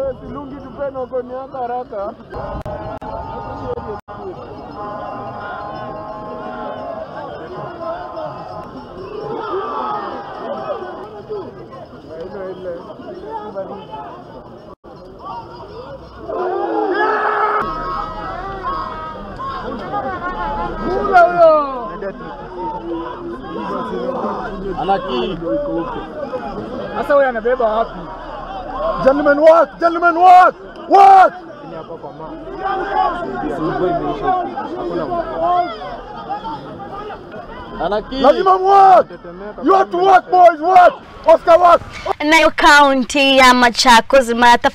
Wewe silungi tupeno uko ni haraka. Anaki. Sasa wewe anabeba wapi? Gentlemen work, gentlemen work. Work. Anaki. Lazima work. You have to work, boys, work. Oscar work. Nayo kaunti ya Machakos Martha.